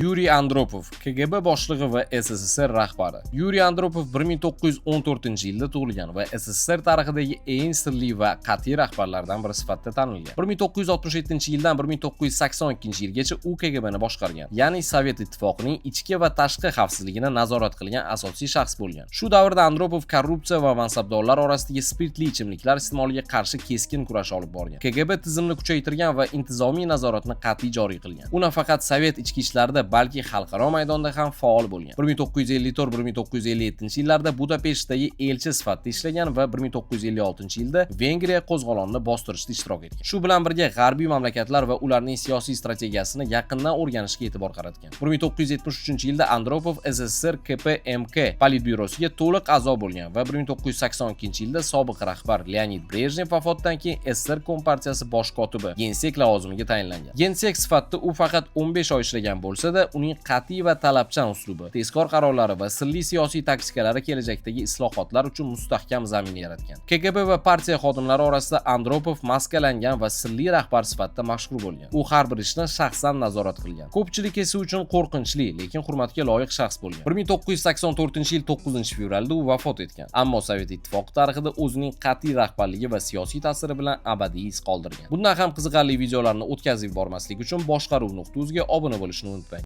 Yuriy Andropov, KGB boshlig'i va SSSR rahbari. Yuriy Andropov 1914-yilda tug'ilgan va SSSR tarixidagi eng sirli va qat'iy rahbarlardan biri sifatida tanilgan. 1967-yildan 1982-yilgacha u KGBni boshqargan, ya'ni Sovet Ittifoqining ichki va tashqi xavfsizligini nazorat qilgan asosiy shaxs bo'lgan. Shu davrda Andropov korrupsiya va mansabdorlar orasidagi spirtli ichimliklar iste'moliga qarshi keskin kurash olib borgan. KGB tizimini kuchaytirgan va intizomiy nazoratni qat'iy joriy qilgan. U nafaqat sovet ichki ishlarida, balki xalqaro maydonda ham faol bo'lgan. 1954-1957 yillarda Budapeshtdagi elchi sifatida ishlagan va 1956-yilda Vengriya qo'zg'olonini bostirishda ishtirok etgan. Shu bilan birga g'arbiy mamlakatlar va ularning siyosiy strategiyasini yaqindan o'rganishga e'tibor qaratgan. 1973-yilda Andropov SSSR KPMK Politbyurosiga to'liq a'zo bo'lgan va 1982-yilda sobiq rahbar Leonid Brejnev vafotidan keyin SSSR Kompartiyasi bosh kotibi, gensek lavozimiga tayinlangan. Gensek sifatida u faqat 15 oy ishlagan bo'lsa-da, uning qat'iy va talabchan uslubi, tezkor qarorlari va sirli siyosiy taktikalari kelajakdagi islohotlar uchun mustahkam zamin yaratgan. KGB va partiya xodimlari orasida Andropov maskalangan va sirli rahbar sifatida mashhur bo'lgan. U har bir ishni shaxsan nazorat qilgan. Ko'pchilik esa uchun qo'rqinchli, lekin hurmatga loyiq shaxs bo'lgan. 1984-yil 9-fevralda u vafot etgan. Ammo Sovet Ittifoqi tarixida o'zining qat'iy rahbarligi va siyosiy ta'siri bilan abadiy iz qoldirgan. Bundan ham qiziqarli videolarni o'tkazib yubormaslik uchun boshqaruv.uzga obuna bo'lishni unutmang.